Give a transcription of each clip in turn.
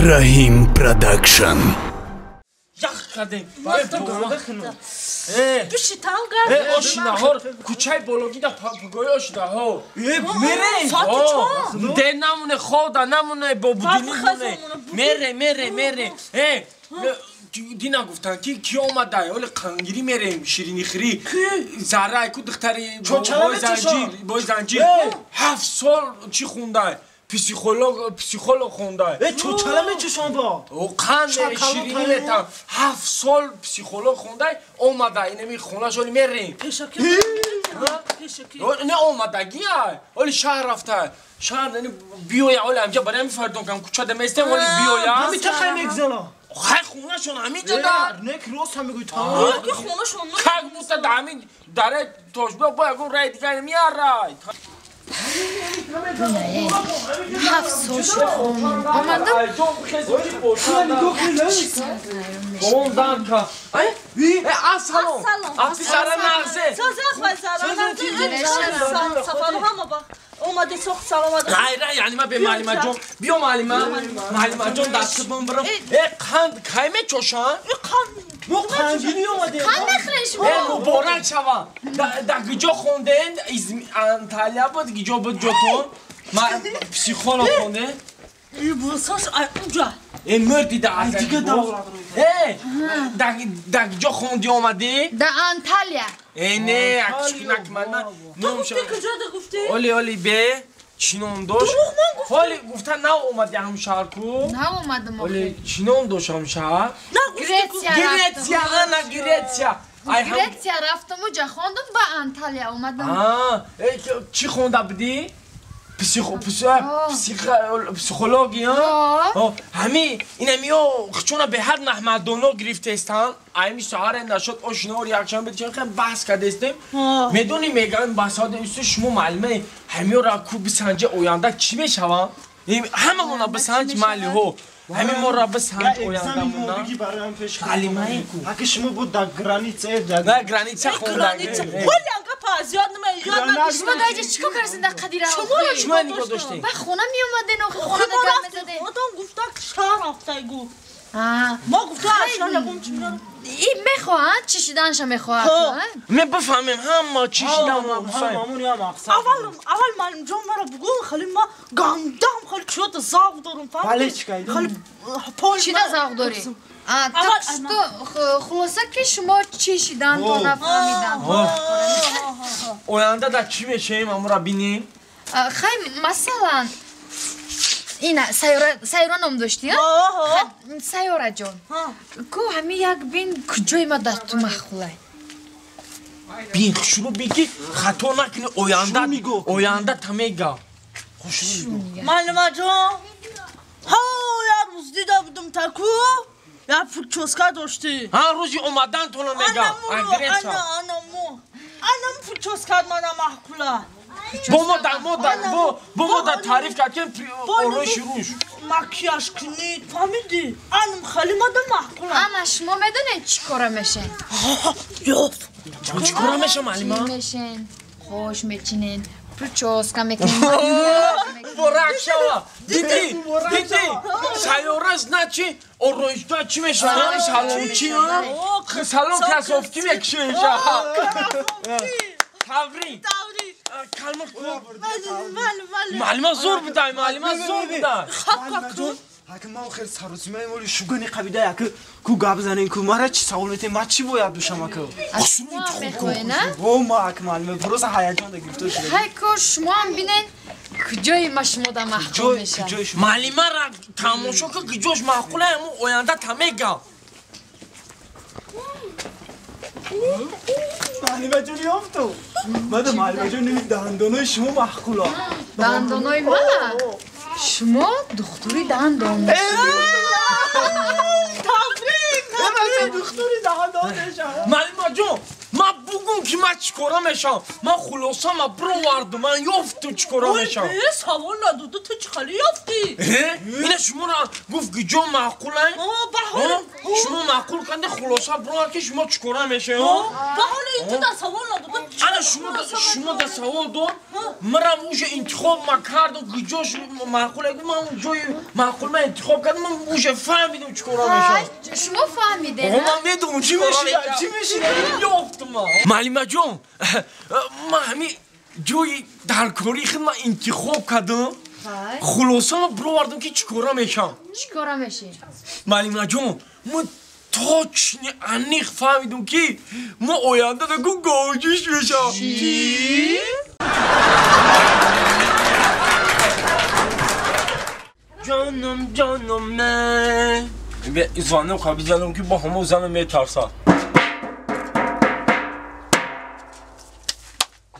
Раҳим Продакшн. Ошинаҳор кӯчаи бологида пагои ошинаҳо. Мерем. Де намуне хода намуне бо будини моне. Мере мере мере. Дина гуфтан ки ки омада? Оли қангирӣ мерем ширинихӯрӣ. Зарай ку духтари бой занҷир. 7 сол чӣ хунда? Психолог хонда. Чочала мечушон бо? Қанд ширинӣ метам. 7 сол психолог хонда омада. Инами хонашоли мерем. Пешакӣ. Не омадагия. Оли шаҳр рафта. Шаҳр биёя оли ҳамҷа барои ҳамин фардон кам кӯчада местем оли биёя. Ҳамин ча хай мегзала? Хай хонашон ҳамин ҷода. Не ки рост ҳам мегӯй та. Ки хонашон. Как будто да ҳамин даре тошбо бо ягон рай дигар меарай. 7 сол шуд омадам. Ассалом. Афисара нағзе. Омади соқ саломат. Ғайра, яъне ма бе маълимаҷон. Биё маълима. Маълимаҷон дасти бимбирам. Қанд кай мечошанд? Қанд. Мо қандгирӣ омадем. Қанд мехӯред шумо? Муборак шава. Дар куҷо хондед? Анталия буд, куҷо буд ҷотон? Ма психолог хондед? Бусош ай уҷа. Мурди да аз дига давлат. Дар куҷо хонди омадӣ? Дар Анталия. Не, акчунак ман. Ту гуфтӣ куҷо да гуфтӣ? Оли оли бе чӣ ном дошт? Дурӯғ ман гуфтам. Оли гуфта нав омадӣ ҳам шаҳр ку? Нав омадам. Оли чӣ ном дошт ҳам шаҳр? Гретсия. Гретсия, ана Гретсия. Гретсия рафтам уҷа хондам, ба Анталия омадам. Чӣ хонда будӣ? Психология? Ҳами инамиё хчуна беҳад маҳмадоно гирифтаистанд. Ами саҳаре нашуд ошинор якшанбе чен баҳс кардастем. Медонӣ мегӯянд баҳсҳо исто шумо маълима ҳамиёра ку бисанҷа оянда чӣ мешаванд? Ҳамамона бисанҷ маълиҳо. Ҳами моро бисанҷ ояндамона. Маълимаи ку. Аки шумо буд дар граница. На граница хонда. Зиёд нама ёд надошт. Шумо дар инҷа чӣ кор кардед дар қадира? Шумо нигоҳ доштед. Ба хона меомаден охи хона гап мезаден. Одам гуфта шаҳр рафтай гу. Мо гуфта шаҳр ягон чӣ меорам. И мехоҳад чишиданша мехоҳад. Ме бифаҳмем ҳама чишидан ма бифаҳмем. Аввал аввал маълимҷон маро бугӯ хали ма гандам хали чиёта завқ дорам фаҳмидӣ? Бале чӣ кайдӣ? Хали пой чида завқ дорӣ? Так что хулоса ки шумо чишидантон нафаҳмидан. Оянда дар чӣ мешавем амура бинем? Хай масалан ина сайёра ном доштӣ? Сайёраҷон ку ҳами як бин куҷои ма дар ту маъқулай? Бин шурӯъ бин ки хато накунӣ оянда оянда та мега. Маълимаҷон ҳо як рӯз дида будум та ку як прическа доштӣ. Ҳа рӯзи омадантона мега. Анам прическа мана маъқула. Бо мо дар мо дар бо мо дар таъриф кард ки ороиши рӯш. Макияж кунӣ фаҳмидӣ? Анам хеле мада маъқула. Ана шумо медонед чӣ кора мешен? Ёфт. Чӣ кора мешам маълима? Мешен, хош мечинен, прическа мекунен. Муборак шава. Дидӣ? Дидӣ? Сайёра значи ороишгоҳ чӣ мешавад? Салончи, салон красовки мекушем. Таврик. Калма маълима зур будай, маълима зур будай. Аки ман хеле саросимаем оли шугани қабида яки ку гап занем ку мара чӣ савол метем ма чӣ бояд бошам ака? Шумо мехоҳед, на? О ма аки маълима просто ҳаяҷон да гирифтор шуда. Хай ко шумо ҳам бинед куҷои ма шумо да маъқул мешавад. Маълимара тамошо ка куҷош маъқул ҳамун оянда та мега. Маълимаҷон ёфту. Мада маълимаҷон дандонои шумо маъқула. Дандонои ма? Шумо духтури дандон. Табрик! Табрик! Духтури дандон мешавам. Маълимаҷон, ман бугум ки ман чӣ кора мешавам. Ман хулоса ма бировардум, ман ёфтум чӣ кора мешавам. Ой, савол надоду, ту чӣ хали ёфтӣ? Ина шуморо гуфт ки ҷо маъқулай? Шумо маъқул карда хулоса бурад ки шумо чӣ кора мешавед? Ба ҳоли ин ту дар савол надодам. Ана шумо дар савол дод, манам уже интихоб ма кардам, куҷош маъқул ман ҷои маъқул ма интихоб кардам, ман уже фаҳмидам чӣ кора мешавам. Шумо фаҳмидед? Ман медонам чӣ мешавад, чӣ мешавад, ёфтам ман. Маълимаҷон, ман ҳамин ҷои даркории худ ман интихоб кардам. Хулоса ман бировардам ки чӣ кора мешавам. Чӣ кора мешӣ? Маълимаҷон, ман точно аниқ фаҳмидам ки ман оянда даку говҷӯш мешавам. Чӣ? Ҷонам, ҷонам, звонок бизанам ки бо ҳамо занам метарсад.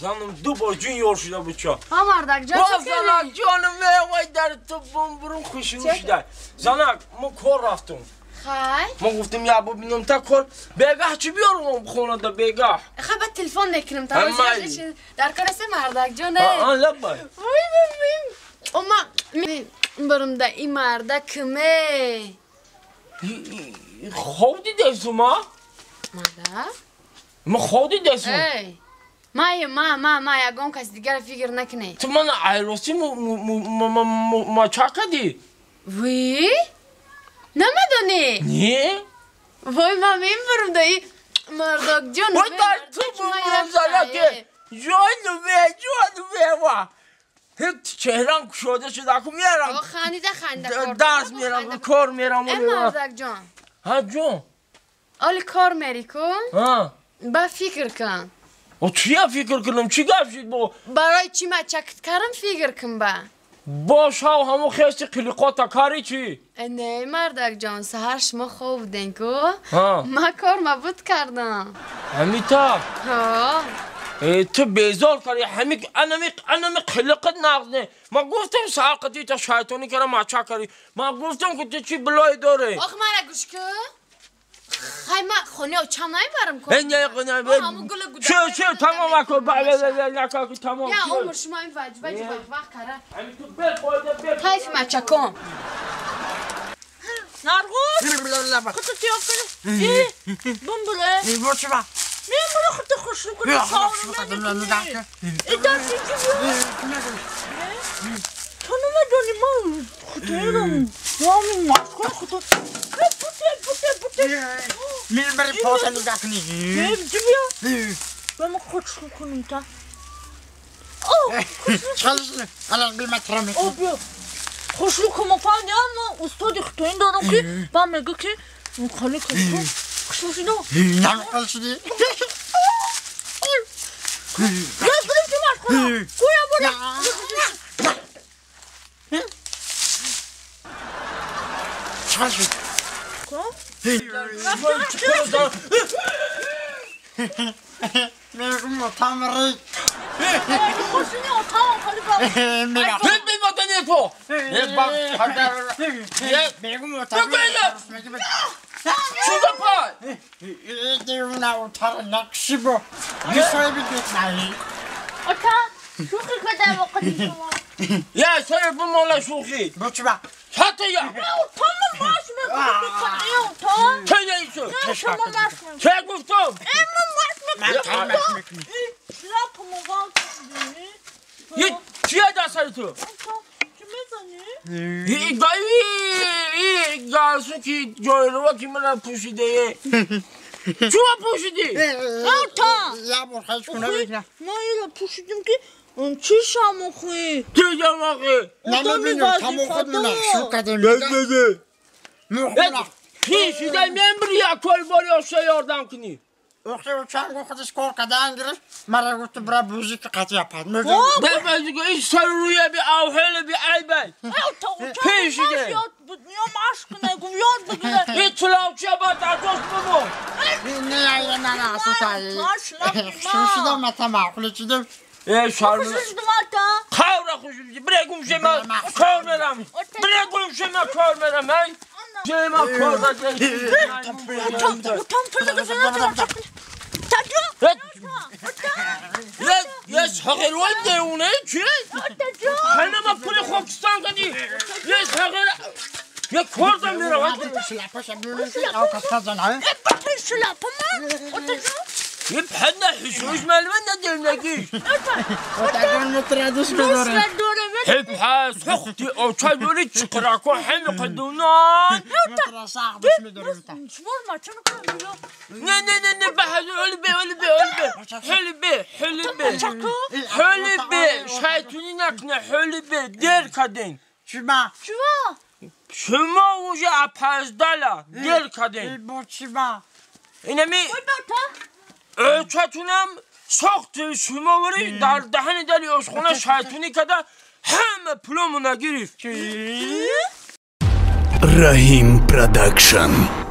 Занам ду бор ҷун ёр шуда буд ча. Ҳа мардак ҷон чӣ кардӣ? Занак ҷонам вай дар ту бум-бурум хушрӯ шуда. Занак мо кор рафтум. Хай? Мо гуфтем я бибинам та кор бегаҳ чӣ биёрам хонада бегаҳ. Хай баъд телефон мекунам та. Дар кор ҳастем мардак ҷон. А лаббай. Вой вой. Ома барам да ин мардак киме? Хоб дидесу ма? Мардак? Ма хоб дидесу? Эй. Ма ягон каси дигар фикр накунӣ. Ту мана айросӣ мача кардӣ? Вой? Намедонӣ? Не. Вой, ман мебарам да и мардак ҷон. Вой, дар ту бумбурум занаке. Ҷонуме, ҷонуме ва. Чеҳрам кушода шуда, аку мерам. Ханида, ханида кор. Дарс мерам, кор мерам. Э мардак ҷон. Ҳа ҷон. Оли кор мери ку? Ҳа. Ба фикр кун. О чия фикр кунам? Чӣ гап шуд бо? Барои чӣ ма чакт кардам фикр кун ба. Бошав ҳамон хести қилиқота кари чӣ? Не, мардак ҷон, саҳар шумо хоб буден ку? Ма кор мабуд кардам. Ҳамита? Ҳа. Ту безор карди, анами қилиқат нағз не. Ман гуфтам саҳар қатита шайтонӣ кардам, мача карди. Ман гуфтам ки ту чӣ билой дорӣ. Ох, мара гӯш кун. Хай, ма хонаи очам намебарам ку. Не, не, чӣ, тамом акун, накун, тамом. Я умр шумо ин ваҷ вақт кара. Хайф мачакон. Наргуз! Худто тиёб кунӣ. Бумбуре. Мемура худто хушрӯ кунӣ, саволам намекунӣ. Э, дар чӣ ту намедонӣ, ман худоирам, ман машғул худо. Буте, буте, буте. Мебари пота нигоҳ кунӣ. Бия. Ба ман хушрӯ кунам та. О, бия. Хушрӯ кунам, фаҳмидӣ? Ман устоди худоин дорам ки ба мегӯ ки хали хушрӯ. Хушрӯ шудам. Намақул шудӣ. Я бурим ки машғулам. Гӯя бурим. Чӣ шуд? Мегум отамрик. Хушини отам хали ба. Мегум отамрик. Чудапай! Девна отар нақшибо. Мисоиби бетнаи. Ота, шӯхӣ кардам вақти шумо. Я, сар бимола шӯхӣ. Бучба. Хата я. Отам маш мекунӣ, отам. Чӣ нест? Шумо маш мекунӣ. Чӣ гуфтам? Э, ман маш мекунам. Лап мован кардӣ. Е, чия дастари ту? Чӣ мезанӣ? И гарсу ки ҷойрова ки мана пӯшидае. Чуа пӯшидӣ? Ота. Я бор хайш куна бикна. Ма ира пӯшидим ки чӣ шамохӣ? Чӣ шамохӣ? Намебинам тамом худ нақшу кардем. Пешидай мембри як колбори оша ёрдам кунӣ. Охе чанго худаш кор кардан гирифт, мара гуфт бира бузики қатъи апад. Бе бузики ин сар рӯя би авҳел би айбай. Пешидай. Я машқ нагум ёд бигир. Ин тулавча ба дар ҷош бимон. Не не не не асотай. Шушидам ата маъқул чидам. Э шарм. Қавра хушид. Бира гумше ма кор мерам. Бира гумше ма кор мерам. Ай. Ма кор Утам Yes, haqir devune çi? Hana ma puli Xokiston kadi. Yes, haqir. Як корда меравад. يبحنا حشوش مالنا دلناكيش حبها سختي او تشالولي تشقراكو حمي قدونان نه نه نه نه بحث علبي علبي علبي حلبي حلبي حلبي شيطوني نكنا حلبي دير كدين شما شما شما وجه اپازدالا دير كدين اینمی چتونم ساخت شما وری در دهن دلی اشخونه شیطونی کده همه پلومو نگرفت. Rahim Production.